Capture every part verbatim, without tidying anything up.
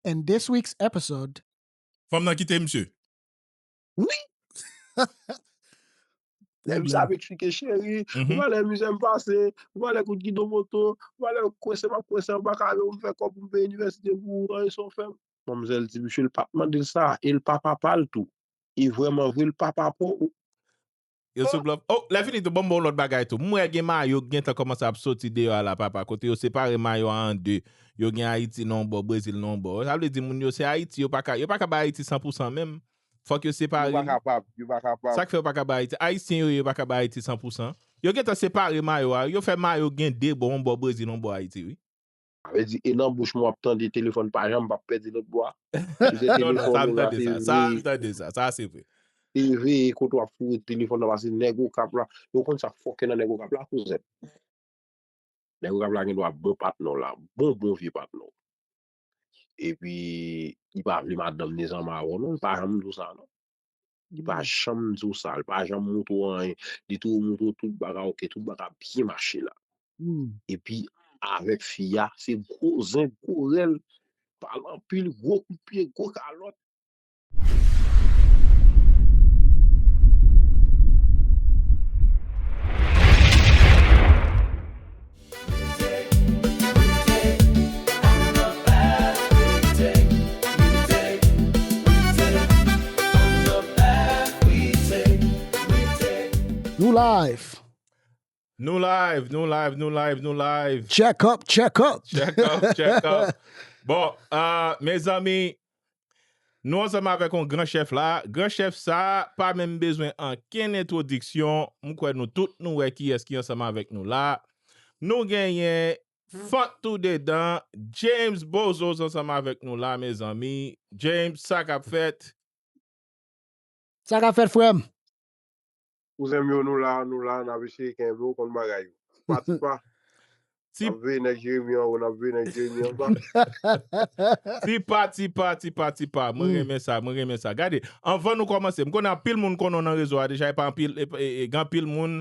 And this week's episode. Fanm nan kite misye. Wi. Lè misye ap eksplike cheri, ou pa lè mizè m pase, ou pa lè kout gidon moto, ou pa lè kwense m ap kwense anba kare, ou m fè kòb pou m peye inivèsite pou ou, anyen sa w fè m. Manmzèl di misye l pa t mande l sa, e l pa papa l tou. E vrèman vre, l pa papa w. Yo sou blòf. Oh, lè fini tou, ban m ba w lòt bagay tou. M wè gen mayo ki gentan kòmanse ap soti deyò a la, papa. Kote yo separe mayo a an de. Yo gen Ayiti nan yon bò, Brezil nan yon bò. Sa vle di moun yo se Ayiti, yo pa ka, yo pa ka bay Ayiti san pou san menm. Fòk yo separe. Yo pa kapab, yo pa kapab. Sa k fè yo pa ka bay Ayiti? Ayisyen yo ye, yo pa ka bay Ayiti san pou san. Yo gentan separe mayo a, yo fè mayo gen de bò, yon bò Brezil, yon bò Ayiti, wi. Sa vle di, e nan bouch mwen w ap tande telefòn pa janm p ap pèdi lòt bò a. Si se Non, non, sa telefòn m ou la, tande se sa, sa m veye, tande sa, sa se vre. se veye kote w ap foure telefòn nan, paske nèg Okap la, yo konn sa k fòkè nan nèg Okap la, kouzen. Nèg Okap la gen dwa bon patnè w la, bon, bon vye patnè w. Epi, li pa vle madanm ni zanmi avè w, non, li pa janm di w sa, non. Li pa janm di w sa, li pa janm montre w anyen. Li toujou montre w tout bagay oke, tout bagay ap byen mache la. Epi, avèk fi a, se gwo zen, gwo rèl, pale anpil, gwo kout pye, gwo kalòt. Nou live. Nou live, nou live, nou live, nou live. Check up, check up. Check up, check up. Bon, uh, mezanmi, nou ansanm avèk yon gran chèf la. Gran chèf sa pa menm bezwen ankenn entwodiksyon. M kwè nou tout nou wè kiyès ki ansanm avèk nou la. Nou genyen Fant tou dedan, James Bozos ansanm avèk nou la, mezanmi. James, sa k ap fèt? Sa k ap fèt, frè m? Kouzen m yo, nou la, nou la, n ap eseye kenbe w konn bagay yo. Pa ti pa. N ap veye nèg Jeremi anwo, n ap veye nèg Jeremi anba. Ti pa, ti pa, ti pa, ti pa. Mwen renmen sa, mwen renmen sa. Gade, anvan nou kòmanse, m konnen anpil moun konnen w nan rezo a deja, e pa anpil, e, e, e, gen anpil moun,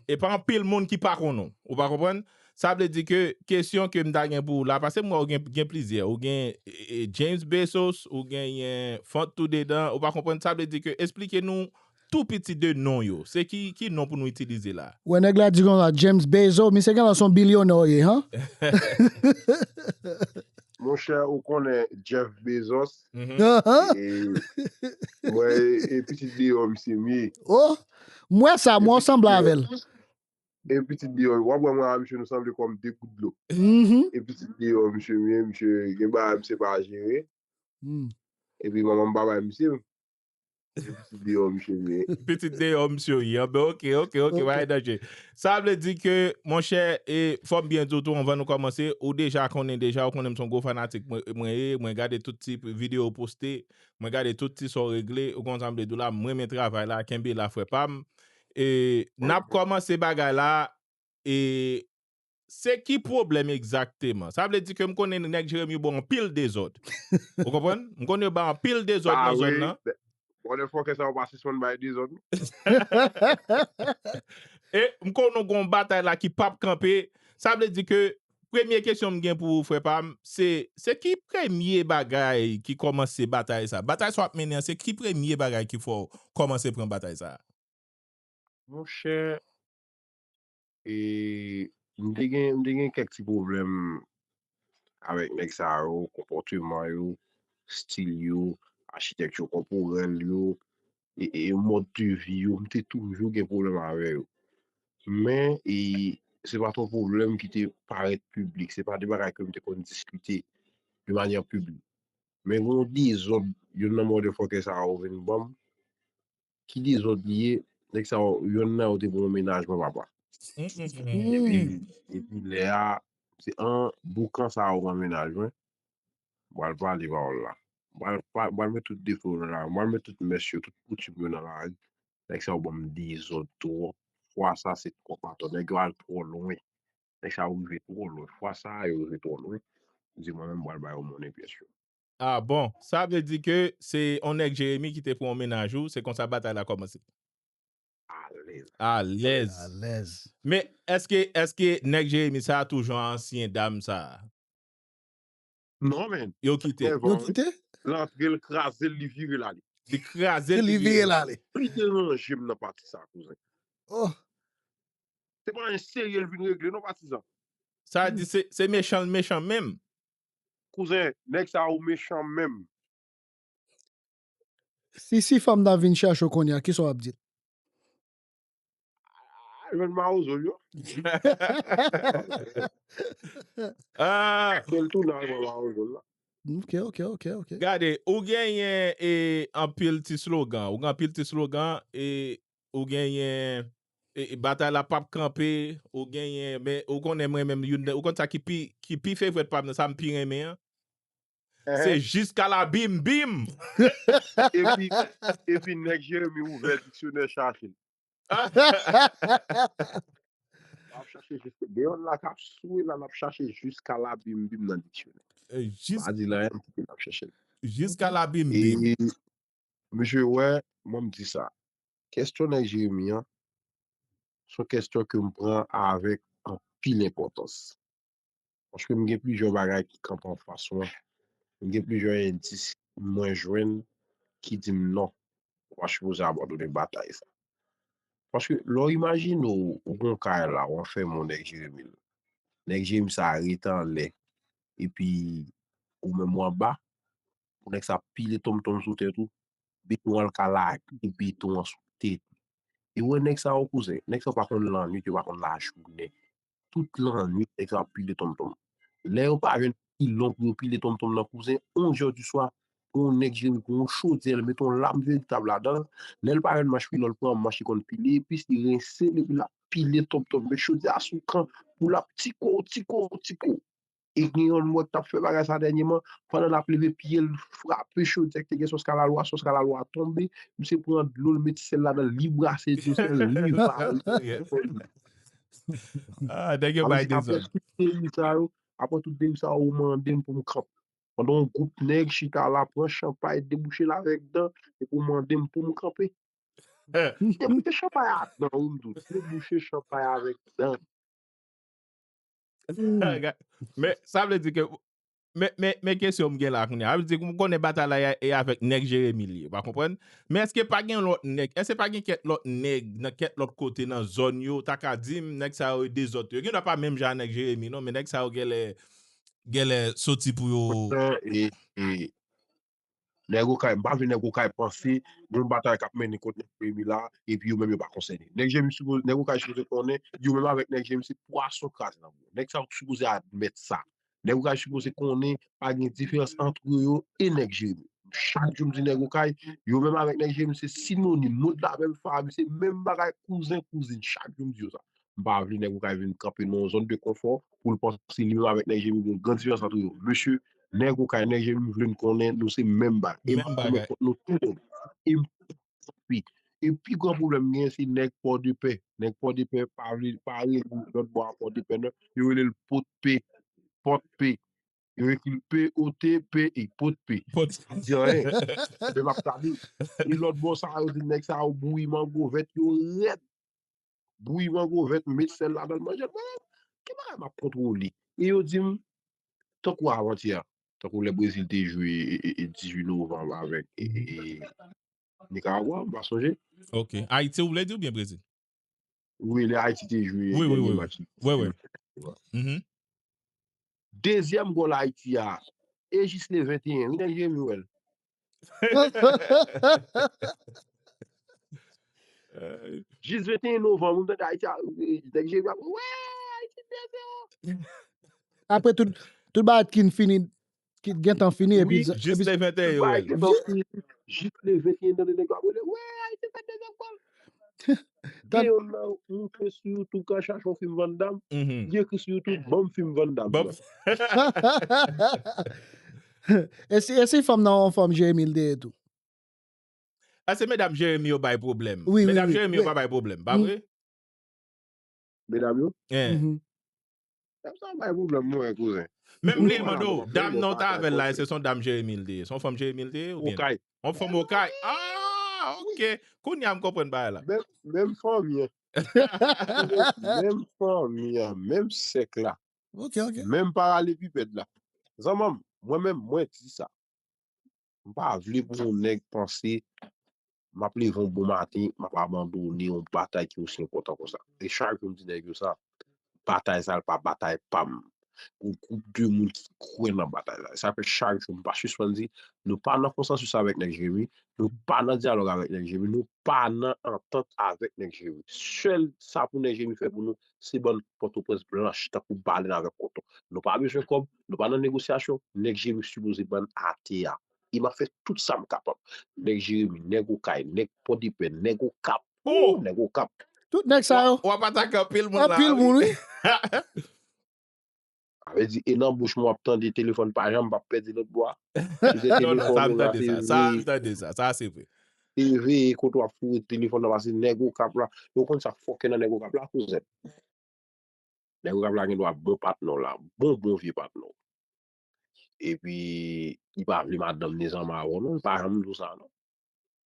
e pa anpil moun ki pa konnen w. Ou pa konprann? Sa vle di ke kesyon ke m ta gen pou ou la, paske m wè w gen, gen plizyè. Ou gen e, e, James Bezos, ou genyen Fant tou dedan, ou pa konprann? Sa vle di ke, esplike nou tou piti de non yo. Se ki, ki non pou nou itilize la? Wè nèg la di konsa, James Bezos, misye genlè se yon bilyonè w ye, han? Monchè, ou konnen Jeff Bezos, Ahan. e, mwen, e pitit deyò misye m ye. Oh, m wè sa, m wè w sanble avè l. E pitit deyò, w ap wè mwen a misye nou sanble kòm de gout dlo. Mhm. E pitit deyò misye m ye, misye gen bagay misye pa jere. Mm. Epi manman m pa bay misye. E pitit deyò misye m ye. Pitit deyò misye w ye. Anben, oke, oke, oke, pa gen danje. Sa vle di ke, monchè, e fò m byen di w tou, anvan nou kòmanse, ou deja konnen deja, ou konnen m se yon gwo fanatik mwen, mwen ye, mwen gade tout ti videyo w poste, mwen gade tout ti sa w regle, ou konn sa m vle di w la, mwen renmen travay la, kenbe la, frè pa m. E n ap kòmanse bagay la, e se ki pwoblèm egzakteman? Sa vle di ke m konnen nèg Jeremi ba w anpil dezòd. Ou konprann? M konnen yo ba w anpil dezòd nan zòn nan. Motherfucker sa yo pa sispann bay dezòd, non. E m konnen w gen yon batay la ki p ap kanpe. Sa vle di ke premye kesyon m gen pou ou, frè pa m, se, se ki premye bagay ki kòmanse batay sa? Batay sa w ap mennen an, se ki premye bagay ki fè w kòmanse pran batay sa? Monchè, e, m te gen, m te gen kèk ti pwoblèm avèk nèg sa yo, konpòteman yo, stil yo, achitèkti kòporèl yo, e, e mòd de vi yo, m te toujou gen pwoblèm avè yo. Men, e, se pa t yon pwoblèm ki te parèt piblik, se pa de bagay ke m te konn diskite de manyè piblik. Men gen yon dezòd, youn nan motherfucker sa yo vin ban m, ki dezòd li ye, nèg sa yo, yonn nan yo te pran yon mennaj mwen, papa. Epi, epi lè a, se an boukan sa yo pran mennaj mwen. M pral pale pawòl la. M pral, m pral met tout defo yo nan lari. M pral met tout mès yo, tout koutim yo nan lari. Nèg sa yo ban m dezòd twòp. Fwa sa, se twòp atò. Nèg yo al twò lwen. Nèg sa yo rive twò lwen. Fwa sa, yo rive twò lwen. M di mwen menm, m pral ba yo monnen pyès yo. Ah bon, sa vle di ke se yon nèg Jeremi ki te pran yon mennaj ou, se konsa batay la kòmanse. Alèz. Alèz. Alèz. Men èske, èske nèg Jeremi sa a toujou ansyen dam sa a? Non, men. Yo kite. Yo kite? L antre, l kraze l, li vire l ale. Li kraze l, li vire l ale. Pi deranje m nan pati sa, kouzen. Oh. Se pa yon serye l vin regle, non, patizan. Sa di se, se mechan l mechan menm. Kouzen, nèg sa yo mechan menm. Si, si fanm nan vin chache w kounye a, kisa w ap di l? Jwenn mawozo l yo. Ah. Fè l tounen al pran mawozo l la. Ok, ok, ok, ok. Gade, ou genyen e anpil ti slogan. Ou gen anpil ti slogan e ou genyen e, e batay la p ap kanpe, ou genyen, men ou konnen mwen menm youn nan, ou konn sa ki pi, ki pi favorite pa m nan, sa m pi renmen an. Se jiska la bim bim. Epi, epi nèg Jeremi ouvè diksyonè chache l. L ap chache jiska, deyò la k ap swe la, l ap chache jiska la bim bim nan diksyonè. Eh, jis- Pa di l anyen, m kite l ap chache l. Jiska la bim bim. E, mesye, wè, mwen m di sa. Kèsyon nèg Jeremi an, se yon kèsyon ke m pran avèk anpil enpòtans. Paske m gen plizyè bagay ki kanpe anfas mwen. M gen plizyè endis mwen jwenn ki di m non. Ou pa sipoze abandone batay sa. Paske lè w imajine w, ou gon kay la, w anfèmen yon nèg Jeremi l. Nèg Jeremi sa rete anlè. Epi ou menm w anba, pou nèg sa pile tonmtonm sou tèt ou, beton an l ka lage beton an sou tèt li. E wè nèg sa yo kouzen, nèg sa yo pa konn lannwit, yo pa konn lajounen. Tout lannwit, nèg sa yo ap pile tonmtonm. Lè yo pa jwenn pilon pou yo pile tonmtonm nan kouzen, onz è di swa, pou yon nèg Jeremi, pou yon chodyè, l mete yon lam veritab ladan l. Lè l pa jwenn manch pilon, l pran manch li konn pile, epis li rense l, epi l ap pile tonmtonm. Met chodyè a sou kan, pou l ap tiko, tiko, tiko. E gen yon lòt t ap fè bagay sa dènyèman, pandan l ap leve pye l, frape chodyè ki te gen sòs kalalou a, sòs kalalou a tonbe, misye pran dlo l, met sèl ladan l, li brase dlo sèl, li vale. Ah, nèg yo bay dezòd. Apre tout deri sa yo, apre tout deri sa yo, ou mande m pou m kanpe. Pandan yon gwoup nèg chita la, pran chanpay, debouche l avèk dan, epi w mande m pou m kanpe. M debouche chanpay a dan, wi, m di w, debouche chanpay avèk dan. Men, sa vle di ke, men, men, men kesyon m gen la kounye a. Sa vle di ke m konnen batay la e, e avèk nèg Jeremi l ye, ou pa konprann? Men èske pa gen lòt nèg, èske pa gen kèk lòt nèg nan kèk lòt kote nan zòn yo, ta ka di m, nèg sa yo e dezòd yo. Gen dwa pa menm jan a nèg Jeremi, non, men nèg sa yo genlè, genlè soti pou yo. E, e, Nèg Okay, m pa vle nèg Okay panse gon batay k ap mennen kont nèg Jeremi la, epi yo menm yo pa konsène. Nèg Jeremi sipoze, nèg Okay sipoze konnen, yo menm avèk nèg Jeremi se pwason kraze nan bouyon. Nèg sa yo sipoze admèt sa. Nèg Okay sipoze konnen pa gen diferans ant yo e nèg Jeremi. Chak jou m di nèg Okay, yo menm avèk nèg Jeremi se sinonim, mo de la menm fami, se menm bagay kouzen, kouzin, chak jou m di yo sa. M pa vle nèg Okay vin kanpe nan yon zòn de konfò pou l panse li menm avèk nèg Jeremi gen yon gran diferans ant yo. Mesye, nèg Okay, nèg Jeremi vle n konnen nou se menm bagay. E m ap goumen kont nou toutan. E m pi. E pi gran pwoblèm m genyen se nèg Pòdepè. Nèg Pòdepè pa vle, pa rele lòt bò a Pòdepè non. Yo rele l Potpe. Pòdpe. Yo ekri l P O T P E, Potpe. Potpe. Di anyen. Men m ap tande. E lòt bò sa yo di nèg sa yo bouyi mango vèt yo rèd. Bouyi mango vèt, met sèl ladan l, manje l. Mwen, ki bagay m ap kontwole? E yo di m, tankou avantyè, tankou lè Brezil te jwe e, e, e dizuit novanm avèk e, e, e Nikaragwa, m pa sonje. Ok. Ayiti, ou vle di oubyen Brezil? Wi, lè Ayiti te jwe dènye match li. Wi, wi. Dezyèm gòl Ayiti a, e jis le venteyen, wi, nèg Jeremi wè l. Jis venteyen novanm, ou tande Ayiti a, nèg Jeremi ap, wè, Ayiti de zewo. Apre tout, tout bagay ki fini, ki gentan fini, epi jis le venteyen yo wè l. Jis le venteyen, tande nèg yo ap rele, wè, Ayiti fè dezyèm gòl. Gen youn nan, ou fè sou YouTube, ka chache yon fim Van Damme, li ekri sou YouTube, ban m fim Van Damme. E si, e si fanm nan yon fanm Jeremi l te ye tou? A, se medam Jeremi yo bay pwoblèm. Wi, wi, medam Jeremi yo pa bay pwoblèm, pa vre? Medam yo? Medam sa bay pwoblèm, mwen, kouzen. Menm li mande w, dam nan w t avè l la, èske se yon dam Jeremi l te ye? Se yon fanm Jeremi l te ye oubyen? Okay. Yon fanm Okay. Ah, ok. Kounye a m konprann bagay la. Menm, menm fanmi an. Menm fanmi an, menm sèk la. Ok, ok. Menm paralelepipèd la. Zanmanm, Mwen menm, mwen di sa. M pa vle pou yon nèg panse m ap leve yon bon maten, m ap abandone yon batay ki osi enpòtan konsa. E chak jou m di nèg yo sa, batay sa a pa batay pa m. Yon gwoup de moun ki kwè nan batay la. Sa fè chak jou m pa sispann di, nou pa nan konsansis avèk nèg Jeremi, nou pa nan dyalòg avèk nèg Jeremi, nou pa nan antant avèk nèg Jeremi. Sèl sa pou nèg Jeremi fè pou nou, se ban n Pòtoprens blanch tankou balèn avèk koton. Nou pa bezwen kòb, nou pa nan negosyasyon, nèg Jeremi sipoze ban n atè a. E m ap fè tout sa m kapab. Nèg Jeremi, nèg Okay, nèg Pòdepè, nèg Okap. Oh! Nèg Okap. Tout nèg sa yo. W ap atake anpil moun la. Anpil moun, wi. Sa vle di, e nan bouch mwen w ap tande telefòn pa janm p ap pèdi lòt bò a. Si se Non, non, sa telefòn m ou la, tande se sa. Sa veye, m tande sa. Sa se vre. se veye kote w ap foure telefòn nan, paske nèg Okap la, yo konn sa fòkè nan nèg Okap la, kouzen. Nèg Okap la gen dwa bon patnè w la, bon, bon vye patnè w. Epi, li pa vle madanm ni zanmi avè w, non, li pa janm di w sa, non.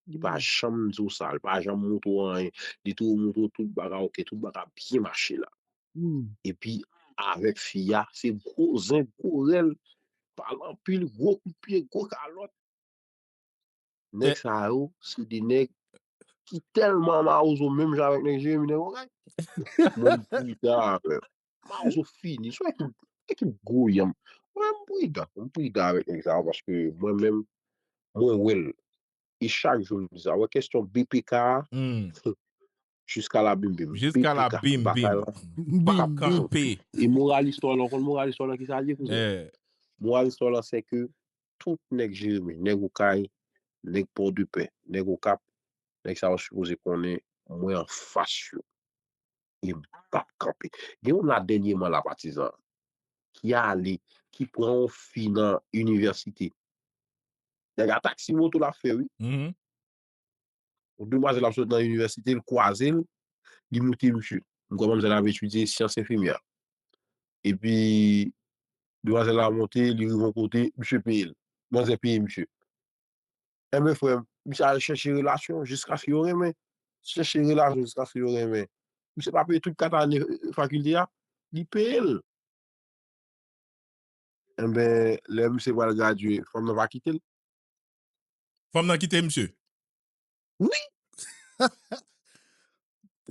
Li pa janm di w sa, li pa janm montre w anyen. Li toujou montre w tout bagay oke, tout bagay ap byen mache la. Hmm. Epi, avèk fi a, se gwo zen, gwo rèl, pale anpil, gwo kout pye, gwo kalòt. Nèg sa yo, se de nèg ki tèlman mawozo menm jan avèk nèg Jeremi, nèg Okay. Mwen, m pridan avè l. Mawozo fini. Se yon ekip, ekip gwo yanm. Mwen, m pridan. M pridan avèk nèg sa yo paske mwen menm, mwen wè l. E chak jou m di sa. Wè kesyon B P K a, Hmm. jiska la bim bim. Jiska la B P K, bim batay bim. la. P ap kanpe. E moral istwa la, w konn moral istwa la ki sa l ye, kouzen? Eh, Moral istwa la, se ke tout nèg Jeremi, nèg Okay, nèg Pòdepè, nèg Okap, nèg sa yo sipoze konnen mwen anfas yo. E m p ap kanpe. Gen yon la dènyèman la patizan ki ale, ki pran yon fi nan inivèsite. Nèg a taksi moto l ap fè, wi. mhm. Yon demwazèl ap sot nan inivèsite, l kwaze l, li moute misye. M kwè manmzèl ap etidye syans enfimyè. Epi, demwazèl la monte, li rive yon kote, misye peye l. Manzè peye misye. Enben, frè m, misye al chèche relasyon jiskaske yo renmen. Chèche relasyon jiskaske yo renmen. Misye pa peye tout kat ane fakilte a, li peye l. Enben, lè misye pral gradye, fanm nan pa kite l. Fanm nan kite misye. Wi!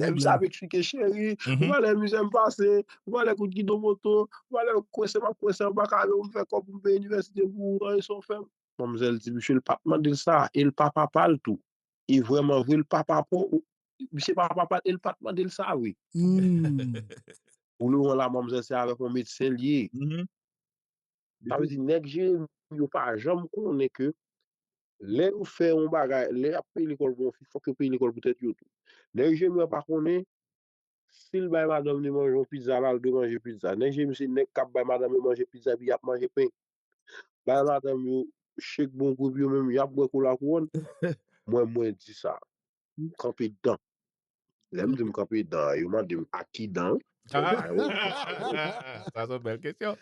Lè misye ap eksplike cheri, ou Mhm. wè lè mizè m pase, ou wè lè kout gidon moto, ou wè lè kwense m ap kwense anba kayo, m fè kòb pou m peye inivèsite pou ou, an, e sa w fè m. Manmzèl di misye l pa t mande l sa, e l pa papa l tou. E vrèman vre, l pa papa w. Misye pa papa l, e l pa t mande l sa vre. Hmm. Pou le moman la, manmzèl se avèk yon medsen l ye. Mhm. Sa vle di, nèg Jeremi yo pa janm konnen ke lè yo fè yon bagay, lè y ap peye lekòl pou yon fi, fòk yo peye lekòl pou tèt yo tou. Nèg Jeremi yo pa konnen si l bay madanm li manje yon pizza la, l dwe manje pizza. Nèg Jeremi se nèg k ap bay madanm yo manje pizza epi y ap manje pen. Bay madanm yo chèk bon gou epi yo menm y ap bwè kola kouwòn. Mwen, mwen di sa. M kanpe dan. Lè m di m kanpe dan, yo mande m ak ki dan. Ah, sa se yon bèl kesyon.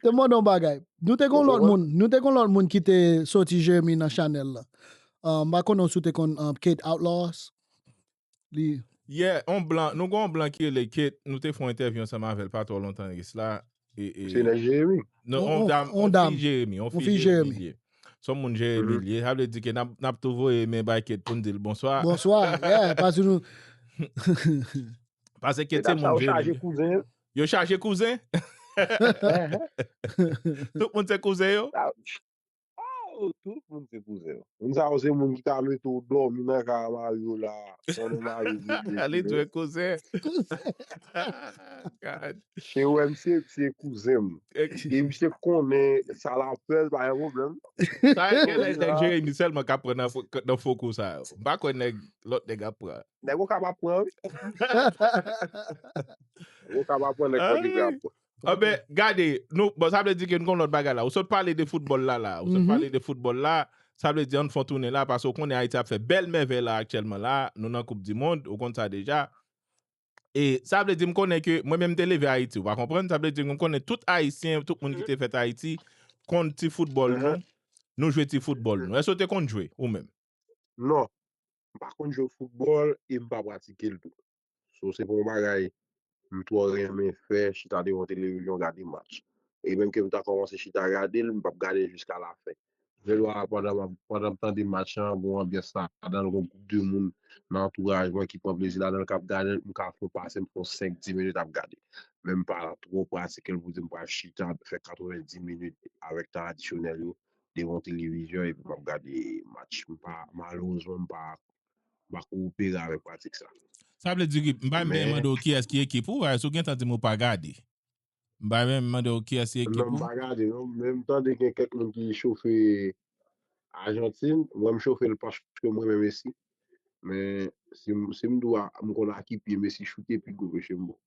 Te mande yon bagay. Nou te gon lòt moun, nou te gon lòt moun ki te soti Jeremi nan chanèl la. Uh, m pa konnen si w te konn uh, Kate Outlaws. Li Yeah, on blan, nou gon blan ki rele Kate, nou te fè yon entèvyou ansanm avè l pa twò lontan de sa. E, e, Se nèg Jeremi. Non, On- on dam, on on dam. fi Jeremi, on On fi fi Jeremi Jeremi. li ye. Se yon moun Jeremi li ye. Sa vle di ke n ap, n ap tou voye men bay Kate pou n di l bonswa. Bonswa. Yeah, paske nou Paske Kate Medam se sa moun yo chaje Jeremi. Kouzen. Yo chaje kouzen? Tout moun se kouzen yo? Oh, tout moun se kouzen yo. Moun sa yo se moun ki ka mete w dòmi nan kay a mari yo la. Pandan mari yo Li dwe kouzen. God. Se wè misye, se kouzen m. E misye konnen sa l ap fè, pa gen pwoblèm. Sa e gen lè nèg Jeremi sèlman k ap pran nan fo, nan fo kou sa yo. M pa kwè nèg, lòt nèg ap pran. Nèg Okap ap pran, wi. Nèg Okap ap pran, nèg Pòdepè ap pran. Anben, gade, nou, bon, sa vle di ke nou gon lòt bagay la. Ou sot pale de foutbòl la, la. Ou sot Mhm. pale de foutbòl la. Sa vle di ann fè yon tounen la, paske ou konnen Ayiti ap fè bèl mèvèy la aktyèlman la. Nou nan Koup di Mond, ou konn sa deja. E sa vle di m konnen ke mwen menm m te leve Ayiti, ou pa konprann? Sa vle di m konnen tout Ayisyen, tout moun ki te fèt Ayiti, konn ti foutbòl nou, nou jwe ti foutbòl nou. Èske w te konn jwe, ou menm? Non. M pa konn jwe foutbòl e m pa pratike l tou. So, se pa yon bagay m twò renmen fè, chita devan televizyon, gade match. E menm ke m ta kòmanse chita gade l, m p ap gade l jiska lafen. Vèlwa, pandan m ap, pandan m tande match lan, gon anbyans ladan l, gon gwoup de moun nan antouraj mwen ki pran plezi ladan l, k ap gade l, m ka fè yon pase, m fè yon senk, dis minit ap gade. Men m pa twò pratike l pou di m pral chita fè katrevenndis minit avèk tan adisyonèl yo devan yon televizyon epi m ap gade match. M pa, malerezman, m pa, m pa koopere avèk pratik sa. Sa vle di ki m pa menm mande w kiyès ki ekip ou, si w gentan di m ou pa gade. M pa menm mande w kiyès ki ekip ou. Non, m pa gade, non. Men m tande gen kèk moun ki chofe Ajantin. Mwen, m chofe l paske mwen menm Messi. Men si m, si m dwa, m konn a ki pye Messi choute pi gwo ke Chembo.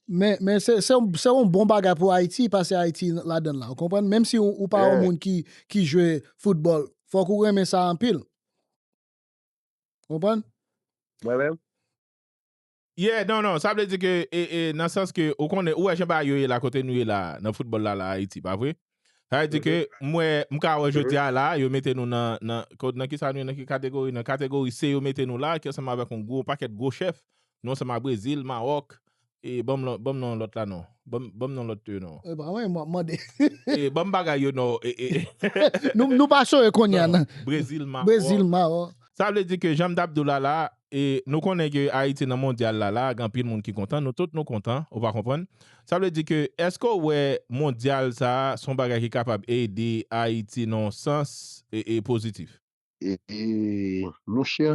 Men, men se, se, se yon bon bagay pou Ayiti, pase Ayiti ladan l la. Ou konprann? Menm si ou, ou pa yon moun ki, ki jwe foutbòl, fòk ou renmen sa anpil. Konprann? Mwen menm? Yeah, non, non, sa vle di ke e, e, nan sans ke ou konnen, ou wè jan bagay yo ye la, kote nou ye la, nan foutbòl la, la, Ayiti, pa vre? Sa vle di ke mwen, m ka wè jodi a la, yo mete nou nan, nan, ko- nan ki sa nou ye, nan ki kategori? Nan kategori C yo mete nou la, ki ansanm avèk yon gwo pakèt gwo chèf, nou ansanm ak Brezil, Mawòk, e ban m lò- ban m non lòt la non. Ban m- ban m non lòt yo non. E pa mwen, mwen mande. E ban m bagay yo non. E, e, Nou, nou pa sore konya, non. Brezil, Mawòk. Brezil, Mawòk. Sa vle di ke jan m t ap di w la la, e nou konnen ke Ayiti nan mondyal la la, gen anpil moun ki kontan, nou tout nou kontan, ou pa konprann? Sa vle di ke èske w wè mondyal sa a se yon bagay ki kapab ede Ayiti nan yon sans e, e pozitif? E, e, monchè,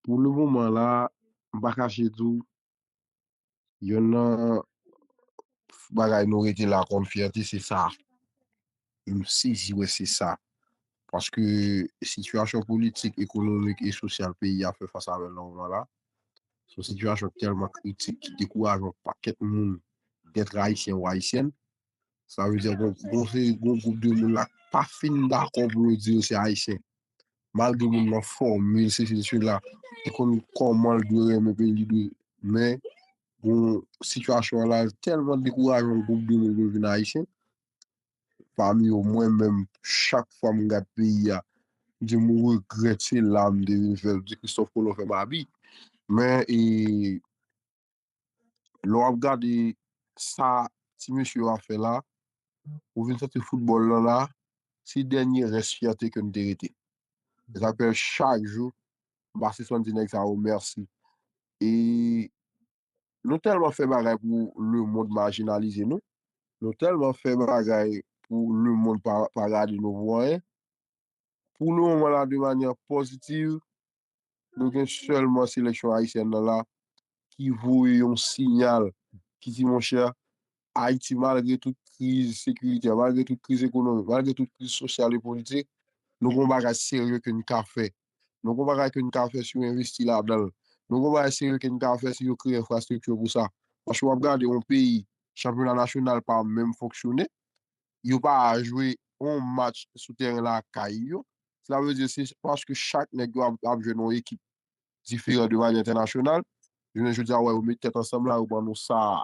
pou le moman la, m pa kache di w, yonn nan bagay nou rete la kòm fyète, se sa. M sezi wè se sa. Paske sitiyasyon politik, ekonomik e sosyal peyi a fè fas avè l nan moman la, se yon sitiyasyon ki tèlman kritik, ki dekouraje yon pakèt moun d'être ayisyen ou ayisyèn. Sa vle di, gon, gon, se, gon gwoup de moun la k pa fin dakò pou yo di yo se ayisyen. Malgre moun nan fòmil, sesi, sela, li konn kòman l dwe renmen peyi li dwe. Men, gon sitiyasyon an la, tèlman dekouraje yon gwoup de moun pou yo vin ayisyen. Pami yo, mwen menm, chak fwa m gad peyi a, m di m regrèt se la m te vin fè l, di Christophe Colomb fè m abi. Men, e, lè w ap gade sa ti mesye yo ap fè la, ou vin santi foutbòl lan la, se dènye rès fyète ke n te rete. E sa k fè chak jou, m pase sòn di nèg sa yo mèsi. E nou tèlman fè bagay pou lemonn majinalize nou, nou tèlman fè bagay pou lemonn pa, pa gade nou pou anyen. Pou le moman la, de manyè pozitiv, nou gen sèlman seleksyon ayisyèn nan la ki voye yon siyal ki di, monchè, Ayiti, malgre tout kriz sekiritè, malgre tout kriz ekonomik, malgre tout kriz sosyal e politik, nou gen yon bagay serye ke n ka fè. Nou gen yon bagay ke n ka fè si yo envesti ladan l. Nou gen yon bagay serye ke n ka fè si yo kreye enfrastrikti pou sa. Paske w ap gade yon peyi, chanpyona nasyonal pa menm fonksyone, yo pa jwe yon match sou tèren lakay yo. Sa vle di se paske chak nèg yo ap, ap jwe nan yon ekip diferan de manyè entènasyonal. Jounen jodi a, wè, yo met tèt ansanm la, yo ban nou sa.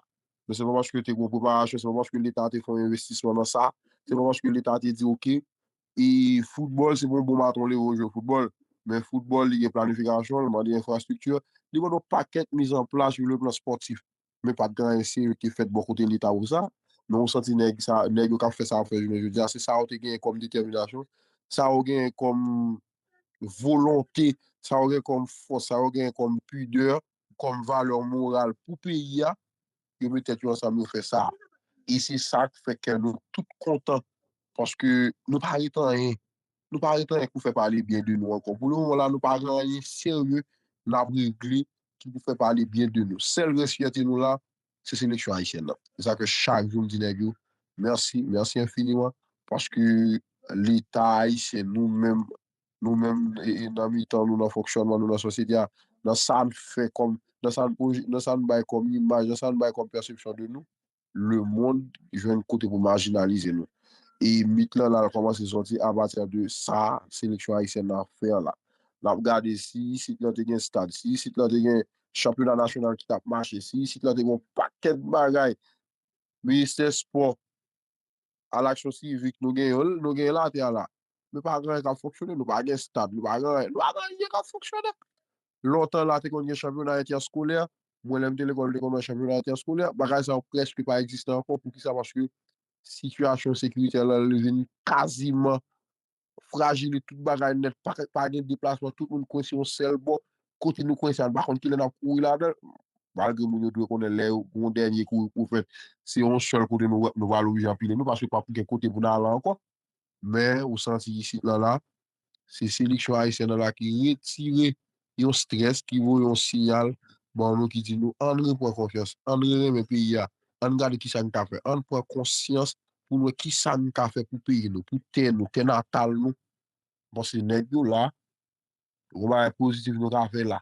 Men se pa paske te gen preparasyon, se pa paske Leta te fè yon envestisman nan sa, se pa paske Leta te di, oke, e foutbòl, se pou yon bon matron leve w jwe foutbòl. Men foutbòl, li gen planifikasyon, li mande enfrastrikti, li mande yon pakèt mizanplas sou le plan spòtif. Men pa t gen anyen serye ki fèt bò kote Leta pou sa. Men ou santi nèg sa, nèg yo k ap fè sa ap fè jounen jodi a, se sa yo te genyen kòm detèminasyon, sa yo genyen kòm volonte, sa yo genyen kòm fòs, sa yo genyen kòm pidè, kòm valè moral pou peyi a, yo met tèt yo ansanm, yo fè sa. E se sa k fè kè nou tout kontan, paske nou pa ret anyen. Nou pa ret anyen pou fè pale byen de nou ankò. Pou le moman la, nou pa gen anyen serye n ap regle ki pou fè pale byen de nou. Sèl rès fyète nou la, se seleksyon ayisyèn nan. Se sa ke chak jou m di nèg yo, mèsi, mèsi enfiniman, paske Leta ayisyen, nou menm, nou menm, e, e, nan mitan nou, nan fonksyònman nou, nan sosyete a, nan sa n fè kòm, nan sa n pwoje-, nan sa n bay kòm imaj, nan sa n bay kòm pèsepsyon de nou, lemonn jwenn kote pou majinalize nou. E mit lan la, l kòmanse sòti apati de sa seleksyon ayisyèn nan ap fè an la. N ap gade si isit lan te gen stad, si isit lan te gen chanpyona nasyonal ki t ap mache, si isit lan te gen yon pakèt bagay, ministè spò, a laksyon sivik, nou gen yo, nou gen l atè a la. Men pa gen anyen k ap fonksyone, nou pa gen stad, nou pa gen anyen, nou pa gen anyen k ap fonksyone. Lontan la, te konn gen chanpyona entèskolè, Mwen, lè m te lekòl, m te konn wè chanpyona entèskolè, bagay sa yo prèske pa egziste ankò. Poukisa? Paske sitiyasyon sekiritè la, li vin kaziman frajilize tout bagay nèt, pa, pa gen deplasman, tout moun kwense yon sèl bò. Kote nou kwense a, nou pa konn kilè n ap kouri ladan l. Malgre moun yo dwe konnen lè yo gen yon dènye kouri pou fè, se yon sèl kote nou, nou pral oblije anpile nou, paske p ap gen kote pou n ale ankò. Men, ou santi isit lan la, se seleksyon ayisyèn nan la ki retire yon strès, ki voye yon siyal ban nou, ki di nou, ann repran konfyans, ann renmen peyi a, ann gade kisa n ka fè, ann pran konsyans pou n wè kisa n ka fè pou peyi nou, pou tè nou, tè natal nou. Paske nèg yo la, yon bagay pozitif nou ka fè la.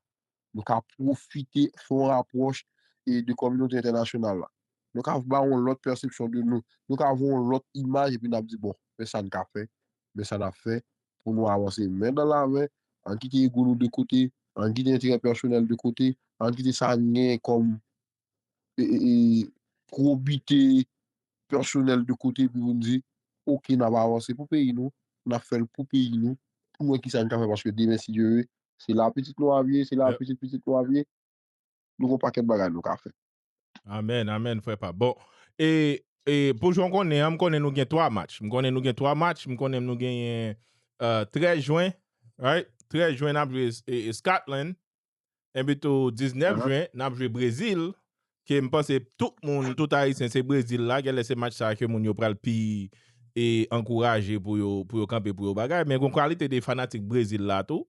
Nou ka pwofite fè yon rapwòch e de kominote entènasyonal la. Nou ka ba yon lòt pèsepsyon de nou. Nou ka voye yon lòt imaj epi n ap di, bon, men sa n ka fè, men sa n ap fè pou nou avanse men dan la men, ann kite ego nou de kote, ann kite enterè pèsonèl de kote, ann kite sa n genyen kòm e, e, e, probite pèsonèl de kote epi pou n di, oke, n ap avanse pou peyi nou, n ap fè l pou peyi nou, pou n wè kisa n ka fè, paske demen, si Dye vle, se la pitit nou ap ye, se la pitit pitit nou ap ye, nou gon pakèt bagay nou ka fè. Amèn, amèn, frè pa. Bon, e, e pou jan w konnen an, m konnen nou gen twa match. M konnen nou gen twa match, m konnen nou genyen euh, trèz jen, right? Trèz jen, n ap jwe e, e Scotland. Epi tou, diznèf jen, n ap jwe Brezil. Ke m panse tout moun, tout Ayisyen, se Brezil la. Genlè se match sa ke moun yo pral pi e ankouraje pou yo, pou yo kanpe, pou yo bagay. Men gon kalite de fanatik Brezil la tou.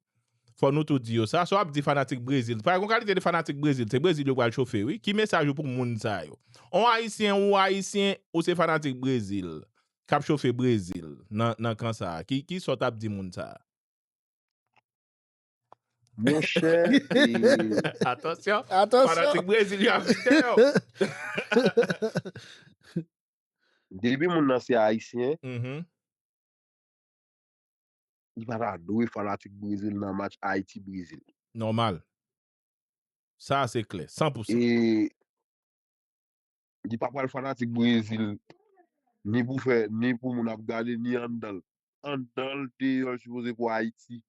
Fò nou tou di yo sa. Sa w ap di fanatik Brezil. Pa gon kalite de fanatik Brezil. Se Brezil yo pral chofe, wi. Ki mesaj ou pou moun sa yo? On Ayisyen, ou Ayisyen, ou se fanatik Brezil. K ap chofe Brezil nan, nan kan sa a. Ki, ki sa w t ap di moun sa a? Monchè, Atansyon, Atansyon. Fanatik Brezil yo ap kite yo. Depi moun nan se Ayisyen, Mhm. Li pa ta dwe fanatik Brezil nan match Ayiti-Brezil. Nòmal. Sa se klè, san pou san. E li pa pral fanatik Brezil ni pou fè, ni pou moun ap gade, ni anndan l. Anndan l, deyò l sipoze pou Ayiti.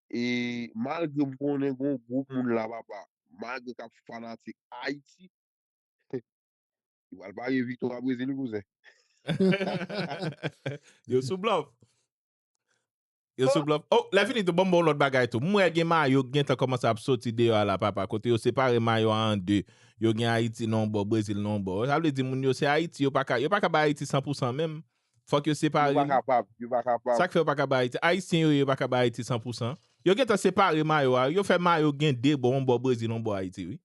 E malgre m konnen gon gwoup moun la, papa, malgre k ap fanatik Ayiti, li pral pare viktwa Brezil, wi, kouzen. Yo sou blòf. Yo sou blòf. Oh, lè fini tou, ban m ba w lòt bagay tou. M wè gen mayo k gentan kòmanse ap soti deyò a la, papa. Kote yo separe mayo a an de. Yo gen Ayiti nan yon bò, Brezil nan yon bò. Sa vle di moun yo se Ayiti, yo pa ka, yo pa ka bay Ayiti san pou san menm. Fòk yo separe. Yo pa kapab, yo pa kapab. Sa k fè yo pa ka bay Ayiti? Ayisyen yo ye, yo pa ka bay Ayiti san pou san. Yo gentan separe mayo a. Yo fè mayo gen de bò, yon bò Brezil, yon bò Ayiti, wi.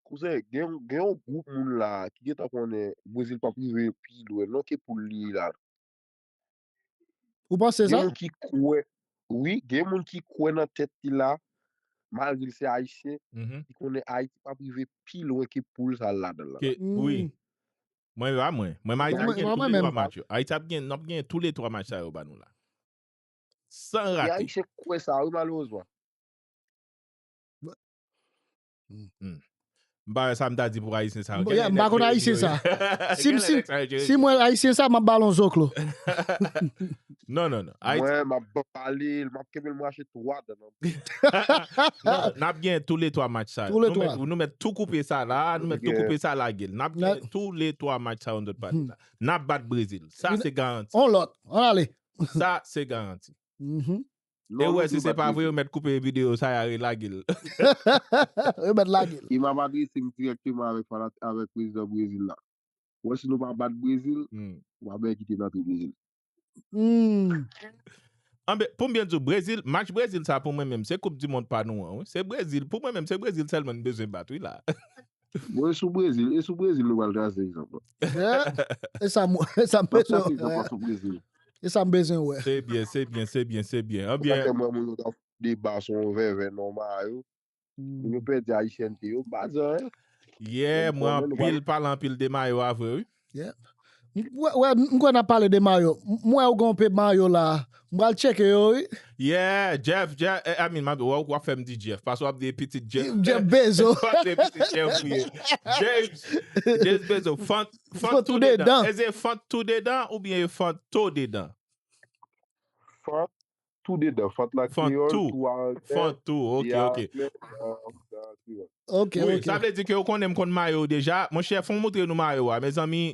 Kouzen, gen, gen yon gwoup moun la ki gentan konnen Brezil p ap rive pi lwen non ke poul li ye la. Ou panse sa? Gen moun ki kwè, wi, gen moun ki kwè nan tèt li la, malgre l se Ayisyen, li konnen Ayiti p ap rive pi lwen ke poul sa l ladan l la. Wi. Mwen, pa mwen. Mwen, Ayiti ap gen tou le twa match yo. Ayiti ap gen, n ap gen tou le twa match sa yo ba nou la. San rate. Gen Ayisyen k kwè sa, wi, malerezman. M pa wè sa m ta di pou Ayisyen sa yo. M pa konn Ayisyen sa. Si m wè Ayisyen sa, m ap ba l yon zoklo. Non, non, non. Mwen, m ap pale l, m ap kenbe l, m rache twa dan nan. Non, n ap gen tou le twa match sa yo. Nou mèt tou koupe sa la, nou mèt tou koupe sa lage l. N ap gen tou le twa match sa yo, nou tout pale la. N ap bat Brezil. Sa se garanti. On lòt, on ale. Sa se garanti. E w wè si se pa vre, yo mèt koupe videyo sa a, relage l. Yo mèt lage l. E m ap adrese m dirèkteman avèk fanatik, avèk prezidan Brezil la. Ou wè si nou pa bat Brezil, ou pa bezwen kite n antre Brezil. Anben, pou m byen di w, Brezil, match Brezil sa pou mwen menm, se koup di mond pa nou an, wi. Se Brezil, pou mwen menm, se Brezil sèlman n bezwen bat, wi, la. Bon, e sou Brezil, e sou Brezil nou pral trase egzanp lan. E sa m, e sa m bezwen wè. E sa m bezwen wè. Se byen, se byen, se byen, se byen. Anbyen. Ou pa te mwen moun yo t ap deba sou yon vèvè non mayo. Moun yo pèdi ayisyènte yo, m pa di anyen. Yeah, mwen anpil pale anpil de mayo a vre, wi. Yeah. M, wè, wè, m kwè n ap pale de mayo. M, m wè ou gen yon pe mayo la. M pral tcheke yo, wi. Yeah, Jeff, Jeff, eh, I mean, w ap fè m di Jeff, paske w ap di pitit Jeff. Jeff Bezos. W ap di pitit Jeff, wi. James, James Bezos, fant, fant tou dedan. Èske e fant tou dedan oubyen e fant to dedan? Fant tou dedan. Fant la kreyòl, tou a anglè, Fant tou, ok, e a ok. anglè, e a, e a kreyòl. Ok, Wi, ok. Sa vle di ke ou konnen m konn mayo w deja. Monchè, fè w montre nou mayo a. Mezanmi,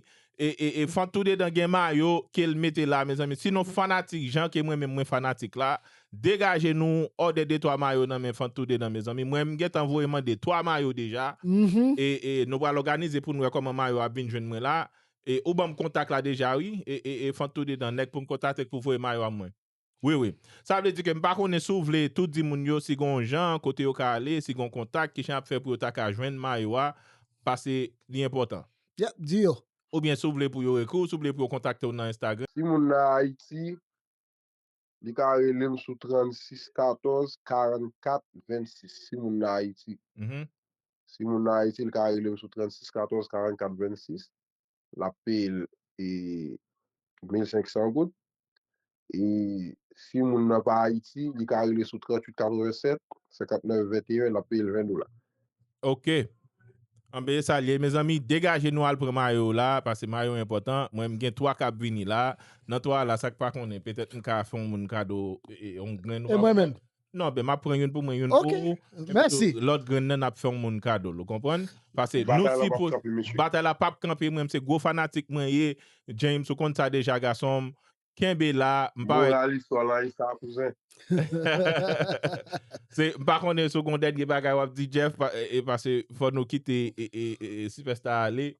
e, e, e Fant tou dedan gen mayo ke l mete la, mezanmi. Si nou fanatik, jan ke mwen menm mwen fanatik la, degaje nou òdè de twa mayo nan men Fant tou dedan, mezanmi. Mwen, m gentan voye mande twa mayo deja. Mhm. E, e nou pral òganize pou nou wè kòman mayo ap vin jwenn mwen la. E ou ban m kontak la deja, wi. E, e, e Fant tou dedan, nèg pou m kontakte k pou voye mayo a mwen. Wi, wi. Sa vle di ke m pa konnen si w vle tou di moun yo si gon jan, kote yo ka ale, si gon kontak, ki jan ap fè pou yo ta ka jwenn mayo a, paske li enpòtan. Yep, di yo. Oubyen si w vle pou yo ekri w, si w vle pou yo kontakte w nan Instagram. Si moun nan Ayiti, li ka rele m sou trannsis katòz karannkat vennsis. Si moun nan Ayiti. Mhm. Si moun nan Ayiti, li ka rele m sou trannsis katòz karannkat vennsis. L ap peye l e, mil senk san goud. E si moun nan pa Ayiti, li ka rele sou tranntuit katrevennsèt senkannnèf venteyen, l ap peye l ven dola. Ok. Anben, sa l ye, mezanmi, degaje nou al pran mayo la, paske mayo enpòtan. Mwen, m gen twa k ap vini la. Nan twa la, sa k pa konnen, petèt m ka fè yon moun kado e, e, yon grenn ou E pa mwen konnen. Menm. Non, ben, m ap pran youn pou mwen, youn Ok, pou ou. Epi mèsi. tou, lòt grenn nan, n ap fè yon moun kado l, ou konprann? Paske nou Batay la p ap sipoze. Kanpe, mesye. Batay la p ap kanpe, mwen, m se gwo fanatik mwen ye. James, ou konn sa deja, gason m. Kenbe la, m pa wè. Moral istwa la, e sa, kouzen. Se, m pa konnen si w gon dènye bagay w ap di, Jeff, pa- e, e, paske fò nou kite e, e, e, e, Sipèsta ale.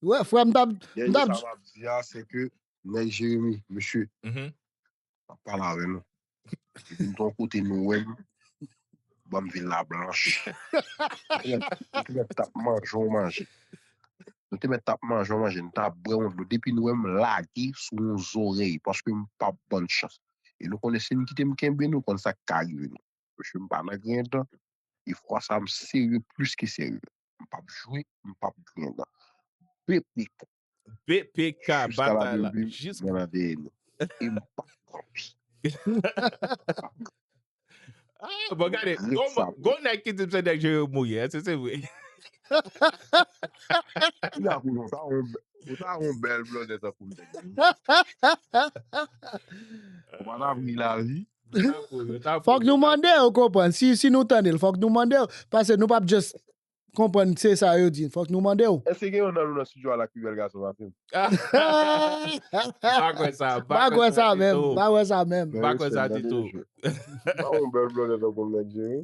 Wè, frè m t ap. M t Dènye ap. sa m ap di a, se ke nèg Jeremi, mesye, Mhm. m ap pale avè nou. Depi m t yon kote nou wè m, ban m vil la blanch. Nou te mèt, nou te mèt t ap manje yon manje. Nou te mèt t ap manje yon manje. Nou t ap bwè yon dlo. Depi nou wè m lage sou yon zòrèy, paske m p ap bann chans. E nou konnen si n kite m kenbe nou, konn sa k ka rive nou. Mesye, m pa nan griyen dan. E fwa sa, m serye plis ke serye. M p ap jwe, m p ap griyen dan. P P K. P P K, Jiska la batay la. dènye, Jiska. Mwen nan dèyè nou. E m p ap konprann. Ah, bon, gade, Ret gon, sa. Gon nèg ki di m se nèg Jeremi ye, èske se vre? Ou ta konn, ou ta yon, ou ta yon bèl blòdè tankou m. Ou pa ta pri lavi. Yo ta pou, yo ta pou, Fòk nou yo ta mande w konprann. Si, si nou tande l, fòk nou mande w. Paske nou p ap just konprann se sa yo di. Fòk nou mande w. Èske gen yon nan nou nan estidyo a la ki bèl gason pa fè m? M pa kwè sa, m Pa kwè sa menm. ditou. Pa kwè sa menm. M pa kwè sa ditou. Pa yon bèl blòdè tankou m nèg Jeremi.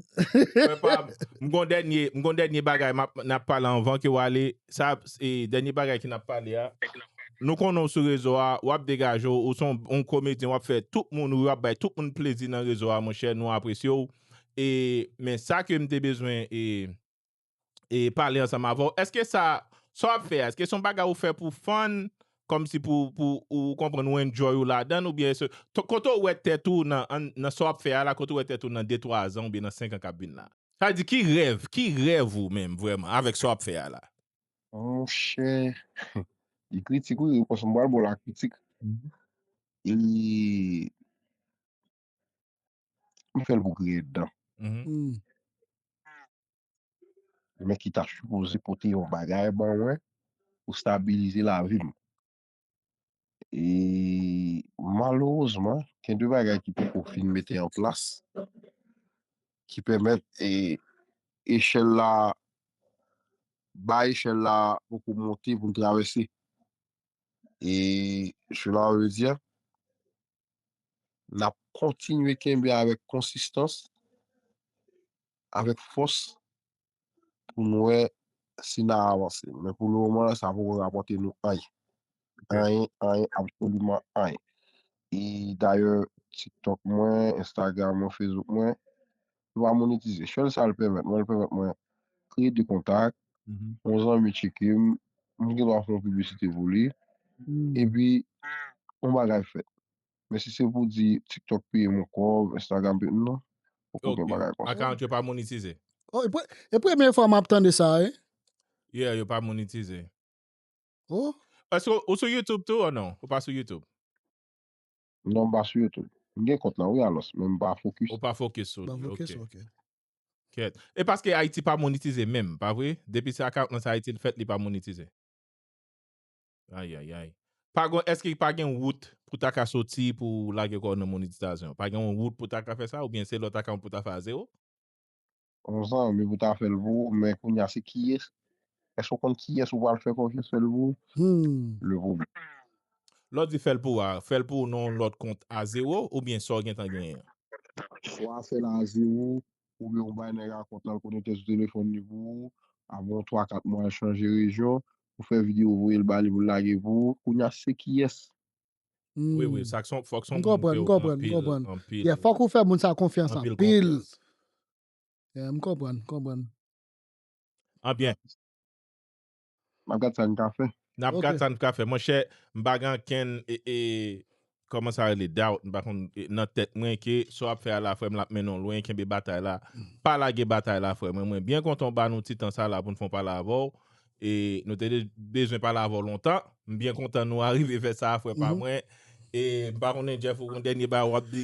Mwen pa, m gon dènye, m gon dènye bagay m ap, n ap pale anvan ke w ale. Sa, e, dènye bagay ke n ap pale a. Nou konnen w sou rezo a, w ap degaje w, ou se yon, yon komedyen, w ap fè tout moun ri, w ap bay tout moun plezi nan rezo a, monchè, nou apresye w. E, men sa ke m te bezwen, e, e pale ansanm avè w. Èske sa, sa w ap fè a, èske se yon bagay ou fè pou fun, kòmsi pou, pou ou konprann ou enjoy ou ladan, oubyen se, to- kote w wè tèt ou nan, an- nan sa w ap fè a la, kote w wè tèt ou nan de twa zan oubyen nan senk an k ap vin la? Sa di ki rèv, ki rèv ou menm vrèman avèk sa w ap fè a la? Monchè, li kritik wi, repons mwen pral ba w la kritik. E m fè l pou griyen dan. Mhm. Hmm. Men ki ta sipoze pote yon bagay ban mwen pou stabilize lavi m. E malerezman, gen de bagay ki poko fin mete an plas, ki pèmèt e, echèl la, ba echèl la poko monte pou n travèse. E cela veut dire, n ap kontinye kenbe avèk konsistans, avèk fòs, pou n wè si n a avanse. Men pou le moman, sa poko rapòte nou anyen. Anyen, anyen, absoliman anyen. E dayè, TikTok mwen, Instagram mwen, Facebook mwen, yo pa monetize. Sèl sa l pèmèt mwen, l pèmèt mwen kreye de kontak, yon zanmi tcheke m, m gen dwa fè yon piblisite pou li, epi yon bagay fèt. Men si se pou di TikTok peye m yon kòb, Instagram peye m, non. Poko gen bagay konsa. Account yo pa monetize. Oh, e pre- e premye fwa m ap tande sa, wi. Yeah, yo pa monetize. Oh. Èske ou sou YouTube tou ou non? Ou pa sou YouTube? Non, m pa sou YouTube. M gen kont lan, wi, alòs, men m pa fokis. Ou pa fokis sou Ban li, fokis, ok. Ok. Kèt. E paske Ayiti pa monetize menm, pa vre? Depi se account nan sa Ayiti l fèt, li pa monetize. Ay, ay, ay. Pa gon, èske pa gen wout ou ta ka soti pou w lage kò w nan monetizasyon? Pa gen yon wout pou w ta ka fè sa, oubyen se lè w ta ka pou w ta fè a zewo? Yon zanmi pou ta fè l pou ou, men kounye a se kiyès? Èske w konn kiyès ou pral fè konfyans fè l pou ou? Hmm. Le pwoblèm. Lè w di fè l pou ou a, fè l pou ou nan yon lòt kont a zewo oubyen sa w gentan genyen an? Swa fè l a zewo, oubyen ou bay nèg a kont lan, l konekte sou telefòn li pou ou, apre yon twa kat mwa l chanje rejyon, ou fè videyo voye l ba li pou l lage pou ou, kounye a se kiyès? Wi, wi, sa k son, fòk son M konprann, m konprann, m konprann. Yeah, fòk ou fè moun sa konfyans anpil. Yeah, m konprann, m konprann. Anbyen. N ap gad sa n ka fè. N ap gad sa n ka fè. Monchè, m pa gen ankenn, e, e, kòman sa rele, doubt, m pa konn, e, nan tèt mwen ke sa w ap fè a la, frè m, l ap mennen w lwen, kenbe batay la. Pa lage batay la, frè mwen. Mwen byen kontan w ba nou ti tan sa la pou n fè yon pale avè w. E nou te de-, bezwen pale avè w lontan. M byen kontan nou arive fè sa, frè pa mwen. E m pa konnen, Jeff, ou gen dènye bagay w ap di?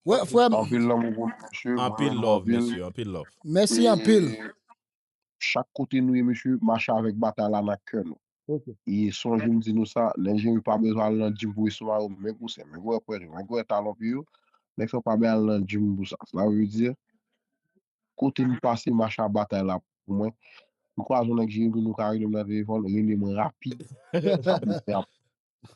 Wè, frè m. Anpil lanmou pou nou, mesye. Anpil love, mesye, anpil love. Mèsi anpil. Chak kote nou ye, mesye, mache avèk batay la nan kè nou. E sonje m di nou sa, nèg Jeremi pa bezwen al nan gym pou estonmak yo, men kousen, men gwè pwèt yo, men gwè talon pye yo. Nèg sa pa bezwen al nan gym pou sa. Sa vle di, kote m pase, mache a batay la pou mwen. M kwaze yon nèg Jeremi, nou ka rele m nan telefòn, rele mwen rapid. Sa pou m fè ap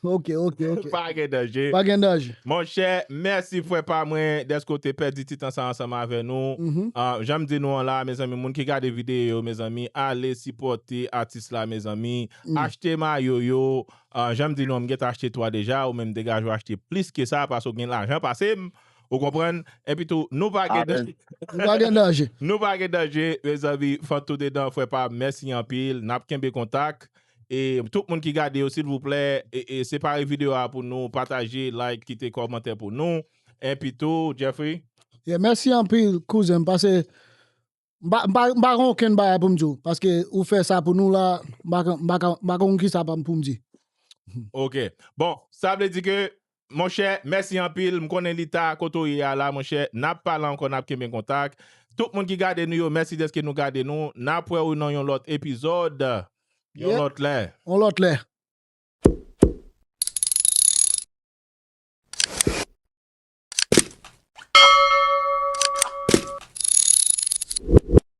Ok, ok, ok. Pa gen danje. Pa gen danje. Monchè, mèsi frè pa mwen dèske w te pèdi ti tan sa ansanm avè nou. Mhm. Ah, jan m di nou an la, mezanmi, moun ki gade videyo yo, mezanmi, ale sipòte atis la, mezanmi. Mm. Achte mayo yo. Ah, jan m di nou an, m gentan achte twa deja, ou menm degaje w achte plis ke sa, paske w gen lajan pase m. Ou konprann? Epi tou, nou pa gen Amen. Nou pa gen danje. Nou pa gen danje, mezanmi. Fanm toudedan, frè pa m, mèsi anpil. N ap kenbe kontak. E tout moun ki gade yo, silvouplè, e, e separe videyo a pou nou, pataje, like, kite kòmantè pou nou. Epi tou, Jeffrey. Yeah, mèsi anpil, kouzen m, paske m pa, m pa, m pa gen okenn bagay pou m di w, paske ou fè sa pou nou la, m pa, m pa, m pa konn ki sa pa m pou m di. Ok. Bon, sa vle di ke, monchè, mèsi anpil. M konnen li ta kote w ye a la, monchè. N ap pale ankò, n ap kenbe kontak. Tout moun ki gade nou yo, mèsi dèske nou gade nou. N ap wè w nan yon lòt epizòd. Yon Yeah. lòt lè. On lòt lè.